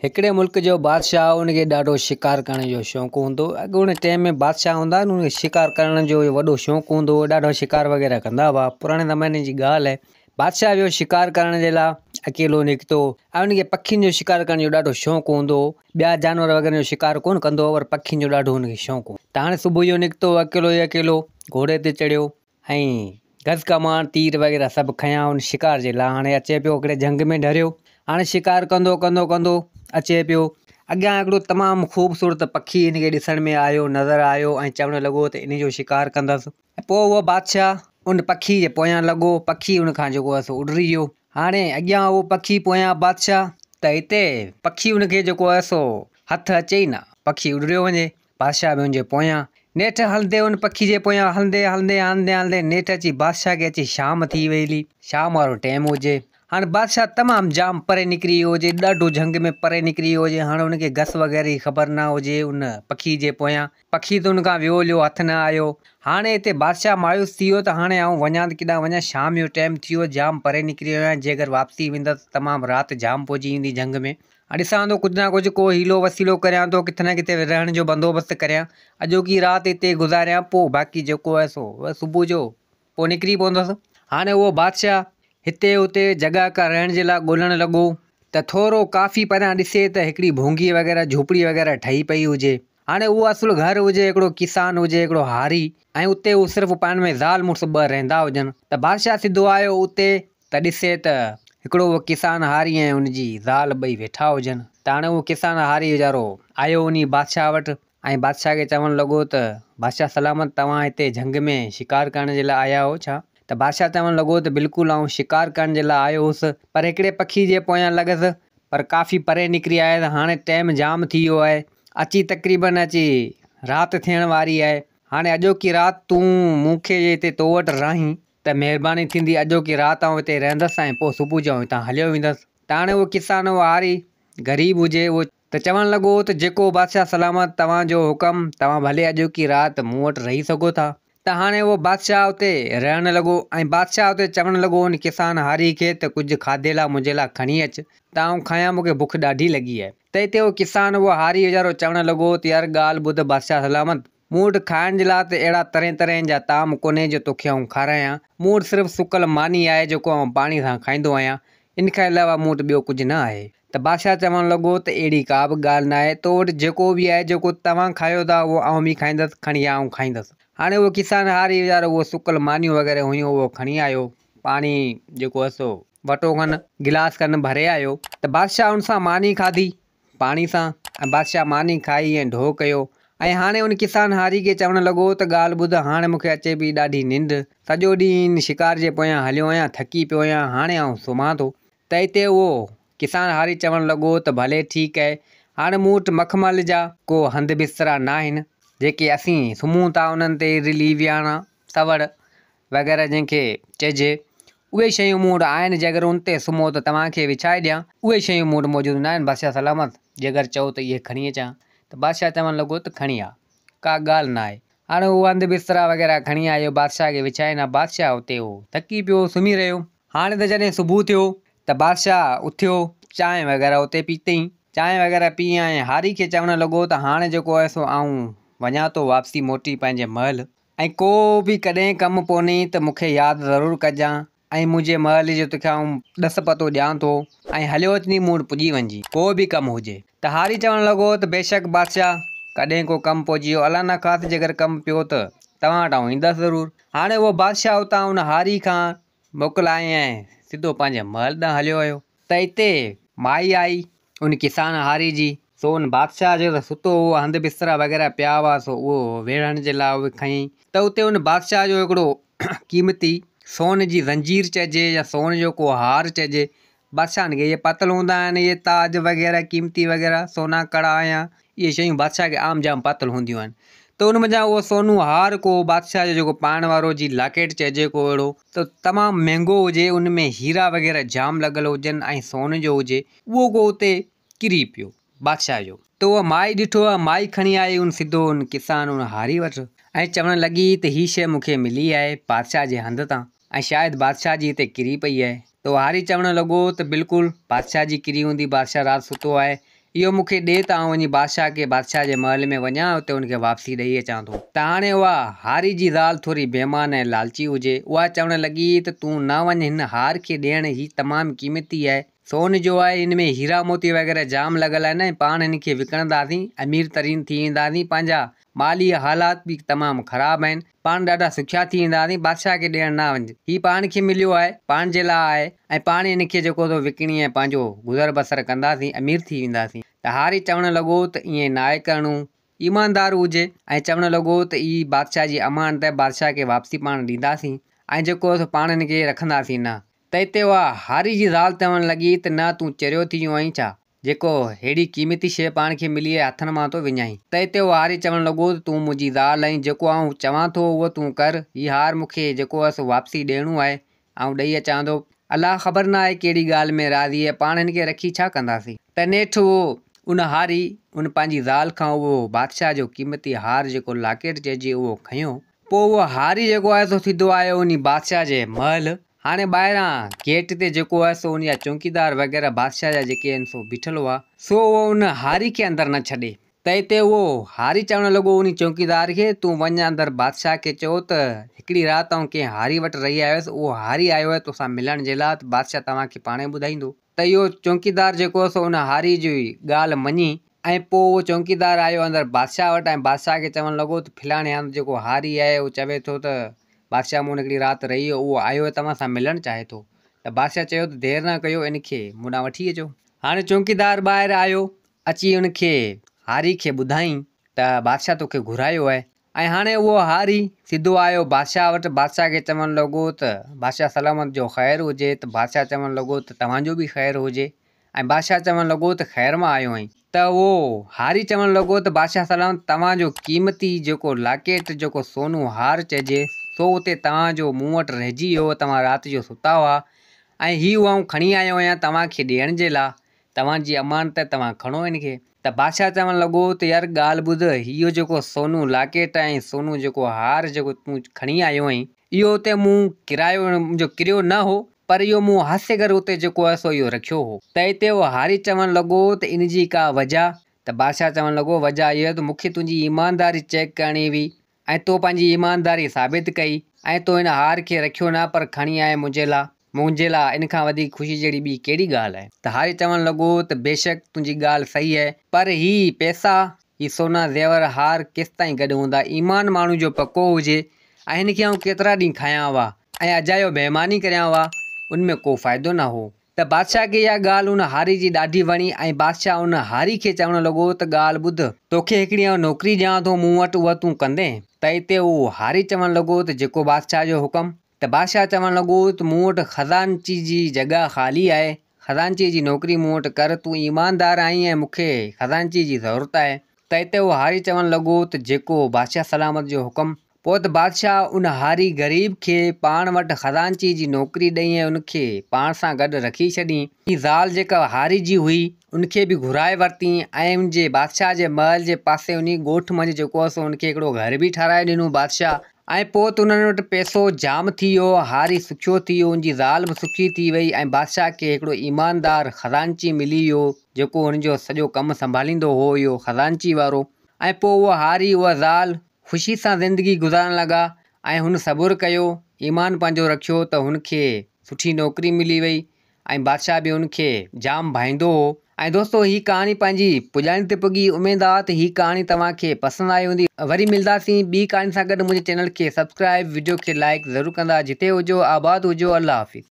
هڪڙي ملڪ جو بادشاهه هو، ان کي ڏاڍو شڪار ڪرڻ جو شوق هوندو هو. اڳوڻي ٽائيم ۾ بادشاهه هوندا هئا، انهن کي شڪار ڪرڻ جو وڏو شوق هوندو هو، ڏاڍو شڪار وغيره ڪندا هئا. پراڻي زماني جي ڳالهه آهي. بادشاهه ويو شڪار ڪرڻ جي لاء اڪيلو نڪتو ۽ ان کي پکين جو شڪار ڪرڻ جو ڏاڍو شوق هوندو هو. ٻيا جانور وغيره جو شڪار ڪونه ڪندو هو پر پکين جو ڏاڍو هن کي شوق هو. ته هاڻي صبح جو نڪتو اڪيلو ئي اڪيلو گهوڙي تي چڙهيو ۽ گز ڪمان تير وغيره سڀ کنيا ان شڪار جي لاء. هاڻي اچي پيو هڪڙي جهنگ ۾ ڍريو. هاڻي شڪار ڪندو ڪندو ڪندو اچي پيو. اڳيان هڪڙو تمام خوبصورت پکي هن کي ڏسڻ ۾ آيو، نظر آيو ۽ چوڻ لڳو ته ان جو شڪار ڪندس. ۽ پوء اهو بادشاهه ان پکي جي پويان لڳو. پکي ان کان جيڪو آهي سو اڏري ويو. هاڻي اڳيان اهو پکي پويان بادشاهه ته هتي پکي ان کي جيڪو آهي سو هٿ اچي ئي نه. پکي اڏريو وڃي. بادشاهه به ان جي پويان. نيٺ هلندي ان پکي جي پويان هلندي هلندي هلندي هلندي نيٺ اچي بادشاهه کي اچي شام ٿي وئي هلي. شام وارو ٽيم هجي. هاڻ بادشاهه تمام جام پري نڪري ويو هجي، ڏاڍو جهنگ ۾ پري نڪري ويو هجي. هاڻ ان کي گس وغيره جي خبر نه هجي ان پکي جي پويان. پکي ته ان کان ويو هليو هٿ نه آيو. هاڻي هتي بادشاهه مايوس ٿي ويو ته هاڻي آئون وڃان ته ڪيڏانهن وڃان، شام جو ٽيم ٿي ويو، جام پري نڪري ويو آهيان، جيڪر واپسي ويندس ته تمام رات جام پئجي ويندي جهنگ ۾. ڏسان ٿو ڪجهه نه ڪجهه ڪو حيلو وسيلو ڪريان ٿو ڪٿي نه ڪٿي رهڻ جو بندوبست ڪريان اڄوڪي رات هتي گذاريان پوء باقي جيڪو آهي سو صبح جو پوء نڪري پوندس. هاڻي اهو بادشاهه هتي هتي جڳهه ڪا رهڻ جي لاء ڳولڻ لڳو ته ٿورو ڪافي پريان ڏسي ته هڪڙي ڀونگي وغيره جهوپڙي وغيره ٺهي پئي هجي. هاڻي اهو اصل گهر هجي هڪڙو ڪسان هجي هڪڙو هاري ۽ اتي هو صرف پاڻ ۾ زال مڙس ٻه رهندا هجن ته بادشاهه سڌو آيو اتي ته ڏسي ته هڪڙو اهو ڪسان هاري ۽ ان جي زال ٻئي ويٺا هجن. ته هاڻي اهو ڪسان هاري ويچارو آيو انهي بادشاهه وٽ ۽ بادشاهه کي چوڻ لڳو ته بادشاهه سلامت توهان هتي جهنگ ۾ شڪار ڪرڻ جي لاء آيا آهيو ڇا؟ ته بادشاهه چوڻ لڳو ته بلڪل آئون شڪار ڪرڻ جي لاء آيو هوس پر هڪڙي پکي جي پويان لڳس پر ڪافي پري نڪري آيس هاڻي ٽيم جام ٿي ويو آهي اچي تقريبن اچي رات ٿيڻ واري آهي هاڻي اڄوڪي رات تون مون کي هتي تو وٽ رهين ته مهرباني ٿيندي اڄوڪي رات آئون هتي رهندس ۽ پوء صبح جو آئون هتان هليو ويندس. ته هاڻي اهو ڪسان اهو هاري غريب هجي اهو ته چوڻ لڳو ته جيڪو بادشاهه سلامت توهان جو حڪم توهان ڀلي اڄوڪي رات مون وٽ رهي سگهو ٿا. ته هاڻي اهو بادشاهه اتي رهڻ لڳو ۽ بادشاهه اتي چوڻ لڳو ان ڪسان هاري کي ته ڪجهه کاڌي لاء منهنجي لاء کڻي اچ ته آئون کايان مون کي بک ڏاڍي لڳي آهي. ته اتي اهو ڪسان اهو هاري ويچارو چوڻ لڳو ته يار ڳالهه ٻڌ بادشاهه سلامت مون وٽ کائڻ جي لاء ته اهڙا طرحين طرحين جا طعام ڪونهي جو توکي آئون کارايان. مون وٽ صرف سڪل ماني آهي جيڪو آئون پاڻي سان کائيندو آهيان. ان کان علاوه مون وٽ ٻيو ڪجهه نه آهي. ته بادشاهه چوڻ لڳو ته اهڙي ڪا به ڳالهه ناهي، تو وٽ جيڪو به آهي جيڪو توهان کايو ٿا اهو آئون به کائيندس، کڻي آئون کائيندس. هاڻي اهو ڪسان هاري ويچارو اهو سڪل مانيون وغيره هيون اهو کڻي آيو. پاڻي جيڪو هئس سو وٽو کن، گلاس کن ڀري آيو ته بادشاهه ان سان ماني کاڌي. پاڻي سان ۽ بادشاهه ماني کائي ۽ ڍو ڪيو ۽ هاڻي ان ڪسان هاري کي چوڻ لڳو ته ڳالهه ٻڌ هاڻي مون کي اچي پئي ڏاڍي ننڊ، سڄو ڏينهن ان شڪار جي پويان هليو آهيان ٿڪي پيو آهيان هاڻي آئون سمهان ٿو. ته اتي اهو ڪسان هاري چوڻ لڳو ته ڀلي ٺيڪ آهي هاڻي مون وٽ مخمل جا ڪو هنڌ بسترا ناهن جيڪي اسين سمهون ٿا انهن تي رلي ويهاڻا سوڙ وغيره جنهن کي چئجي، اهي شيون مون وٽ آهن، جيڪر ان تي سمهو ته توهان کي وڇائي ڏيان، اهي شيون مون وٽ موجود نه آهن، بادشاهه سلامت، جيڪر چئو ته اهي کڻي اچان، ته بادشاهه چوڻ لڳو ته کڻي آ، ڪا ڳالهه نه آهي. هاڻي اهو هنڌ بسترا وغيره کڻي آيو، بادشاهه کي وڇائين ها، بادشاهه اتي هو، ٿڪي پيو، سمهي رهيو. هاڻي ته جڏهن صبح ٿيو ته بادشاهه اٿيو، چانهه وغيره اتي پيتئين، چانهه وغيره پي ۽ هاري کي چوڻ لڳو ته هاڻي جيڪو آهي سو آئون وڃان ٿو واپسي موٽي پنهنجي محل، ۽ ڪو به ڪڏهن ڪم پونئي ته مون کي ياد ضرور ڪجان ۽ منهنجي محل جو توکي آئون ڏس پتو ڏيان ٿو ۽ هليو اچني مون وٽ پڄي وڃجي ڪو به ڪم هجي. ته هاري چوڻ لڳو ته بيشڪ بادشاهه ڪڏهن ڪو ڪم پئجي ويو الله نخواسته جيڪر ڪم پيو ته توهان وٽ آئون ايندس ضرور. هاڻي اهو بادشاهه اتان ان هاري کان موڪلائي ۽ سڌو پنهنجي محل ڏانهن هليو ويو. ته اتي مائي آئي ان ڪسان هاري جي، سو ان بادشاهه جو ته ستو هو، هنڌ بسترا وغيره پيا هئا، سو اهو ويڙهڻ جي لاء اهي کنيائين ته اتي ان بادشاهه جو هڪڙو قيمتي سون جي زنجير چئجي يا سون جو ڪو هار چئجي، بادشاهن کي اهي پاتل هوندا آهن، اهي تاج وغيره قيمتي وغيره سونا ڪڙا يا اهي شيون بادشاهه کي عام جام پاتل هونديون آهن ته ان منجهان اهو سونو هار ڪو بادشاهه جو جيڪو پائڻ وارو جي لاڪيٽ چئجي ڪو اهڙو ته تمام مهنگو هجي ان ۾ هيرا وغيره جام لڳل هجن ۽ سون جو هجي اهو ڪو اتي ڪري پيو بادشاهه جو ته اها مائي ڏٺو اها مائي کڻي آئي ان سڌو ان ڪسان ان هاري وٽ ۽ چوڻ لڳي ته هي شيء مون کي ملي آهي بادشاهه جي هنڌ تان ۽ شايد بادشاهه جي هتي ڪري پئي آهي ته اهو هاري چوڻ لڳو ته بلڪل بادشاهه جي ڪري هوندي بادشاهه رات ستو آهي اهو مون کي ڏي ته آئون وڃي بادشاهه کي بادشاهه جي محل ۾ وڃان اتي ان کي واپسي ڏئي اچان ٿو. ته هاڻي اها هاري جي زال ٿوري بيمان ۽ لالچي هجي. اها چوڻ لڳي ته تون نه وڃ هن هار کي ڏيڻ هي تمام قيمتي آهي. سون جو آهي هن ۾ هيرا موتي وغيره جام لڳل آهن ۽ پاڻ هن کي وڪڻنداسين امير ترين ٿي وينداسين پنهنجا مالي حالات به تمام خراب آهن پاڻ ڏاڍا سکيا ٿي وينداسين بادشاهه کي ڏيڻ نه وڃ هي پاڻ کي مليو آهي پاڻ جي لاء آهي ۽ پاڻ هن کي جيڪو سو وڪڻي ۽ پنهنجو گذر بسر ڪنداسين امير ٿي وينداسين ته هاري چوڻ لڳو ته ائين ناهي ڪرڻو ايماندار هجي ۽ چوڻ لڳو ته هي بادشاهه جي امانت آهي بادشاهه کي واپسي پاڻ ڏينداسين ۽ جيڪو سو پاڻ هن کي رکنداسين نه ته اتي اها هاري جي زال چوڻ لڳي ته نه تون چريو ٿي ويو آهين ڇا؟ جيڪو ههڙي قيمتي شيء پاڻ کي ملي آهي هٿن مان ٿو وڃائين. ته اتي اهو هاري چوڻ لڳو ته تون منهنجي زال آهين جيڪو آئون چوان ٿو اهو تون ڪر، هي هار مون کي جيڪو آهي سو واپسي ڏيڻو آهي، آئون ڏئي اچان ٿو. الله خبر نه آهي ڪهڙي ڳالهه ۾ راضي آهي، پاڻ هن کي رکي ڇا ڪنداسين؟ ته نيٺ اهو ان هاري ان پنهنجي زال کان اهو بادشاهه جو قيمتي هار جيڪو لاڪيٽ چئجي اهو کنيو. پوء اهو هاري جيڪو آهي سو سڌو آيو انهي بادشاهه جي محل. هاڻي ٻاهران گيٽ تي جيڪو آهي سو ان جا چونڪيدار وغيره بادشاهه جا جيڪي آهن سو بيٺل هئا. سو اهو ان هاري کي اندر نه ڇڏي. ته اتي اهو هاري چوڻ لڳو انهي چونڪيدار کي، تون وڃ اندر بادشاهه کي چئو ته هڪڙي رات آئون ڪنهن هاري وٽ رهي آيو هيس، اهو هاري آيو آهي توسان ملڻ جي لاء ته بادشاهه توهان کي پاڻهي ٻڌائيندو. ته اهو چونڪيدار جيڪو هو سو ان هاريء جي ڳالهه مڃي ۽ پوء اهو چونڪيدار آيو اندر بادشاهه وٽ ۽ بادشاهه کي چوڻ لڳو ته فلاڻي هنڌ جيڪو هاري آهي اهو چوي ٿو ته بادشاهه مون وٽ هڪڙي رات رهي ويو اهو آيو آهي توهان سان ملڻ چاهي ٿو ته بادشاهه چيو ته دير نه ڪيو ان کي مون ڏانهن وٺي اچو. هاڻي چونڪيدار ٻاهر آيو اچي ان کي هاري کي ٻڌائين ته بادشاهه توکي گهرايو آهي. ۽ هاڻي اهو هاري سڌو آيو بادشاهه وٽ، بادشاهه کي چوڻ لڳو ته، بادشاهه سلامت جو خير هجي ته بادشاهه چوڻ لڳو ته توهان جو به خير هجي ۽ بادشاهه چوڻ لڳو ته خير مان آيو آهين ته اهو هاري چوڻ لڳو ته بادشاهه سلامت توهان جو قيمتي جيڪو لاڪيٽ جيڪو سونو هار چئجي سو اتي توهان جو مون وٽ رهجي ويو هو توهان رات جو ستا هئا ۽ هي اهو آئون کڻي آيو آهيان توهان کي ڏيڻ جي لاء توهان جي امانت توهان کڻو ان کي. ته بادشاهه چوڻ لڳو ته يار ڳالهه ٻڌ، اهو جيڪو سونو لاڪيٽ ۽ سونو جيڪو هار جيڪو تون کڻي آيو آهين، اهو اتي مون ڪرايو منهنجو ڪريو نه هو، پر اهو مون هاسي ڪري اتي جيڪو آهي سو اهو رکيو هو. ته اتي اهو هاري چوڻ لڳو ته ان جي ڪا وجهه؟ ته بادشاهه چوڻ لڳو وجهه اهو ته مون کي تنهنجي ايمانداري چيڪ ڪرڻي هئي ۽ تو پنهنجي ايمانداري ثابت ڪئي ۽ تو هن هار کي رکيو نه پر کڻي آئين منهنجي لاء. منهنجي لاء ان کان وڌيڪ خوشي جهڙي ٻي ڪهڙي ڳالهه آهي؟ ته هاري چوڻ لڳو ته بيشڪ تنهنجي ڳالهه صحيح آهي، پر هي پئسا، هي سونا زيور، هار ڪيستائين گڏ هوندا؟ ايمان ماڻهو جو پڪو هجي ۽ هن کي آئون ڪيترا ڏينهن کايان ها ۽ اجايو بيماني ڪريان ها، ان ۾ ڪو فائدو نه هو. ته بادشاهه کي اها ڳالهه ان هاري جي ڏاڍي وڻي ۽ بادشاهه ان هاري کي چوڻ لڳو ته ڳالهه ٻڌ، توکي هڪڙي آئون نوڪري ڏيان ٿو، مون وٽ اها تون ڪندين؟ ته اتي اهو هاري چوڻ لڳو ته جيڪو بادشاهه جو حڪم. ته بادشاهه چوڻ لڳو ته مون وٽ خزانچي جي جڳهه خالي آهي، خزانچيء جي نوڪري مون وٽ ڪر، تون ايماندار آهين ۽ مون کي خزانچيء جي ضرورت آهي. ته اتي اهو هاري چوڻ لڳو ته جيڪو بادشاهه سلامت جو حڪم. پوء ته بادشاهه ان هاري غريب کي پاڻ وٽ خزانچيء جي نوڪري ڏئي ۽ ان کي پاڻ سان گڏ رکي ڇڏين. هي زال جيڪا هاري جي هئي، ان کي به گهرائي ورتين ۽ ان جي بادشاهه جي محل جي پاسي انهي ڳوٺ منجهه جيڪو هو سو ان کي هڪڙو گهر به ٺهرائي ڏنو بادشاهه. ۽ پوء ته انهن وٽ پئسو جام ٿي ويو، هاري سکيو ٿي ويو، ان جي زال به سکي ٿي وئي ۽ بادشاهه کي هڪڙو ايماندار خزانچي ملي ويو، جيڪو هن جو سڄو ڪم سنڀاليندو هو اهو خزانچي وارو. ۽ پوء اهو هاري اها زال خوشي سان زندگي گذارڻ لڳا ۽ هن صبر ڪيو، ايمان پنهنجو رکيو ته هن کي سٺي نوڪري ملي وئي ۽ بادشاهه به هن کي جام ڀائيندو هو. ۽ دوستو هي ڪهاڻي پنهنجي پڄاڻي تي پڳي اميد آ ته هي ڪهاڻي توهان کي پسند آئي هوندي وري ملداسين ٻي ڪهاڻي سان گڏ منهنجي چينل کي سبسڪرائب وڊيو کي لائيڪ ضرور ڪندا جتي هجو آباد هجو الله حافظ.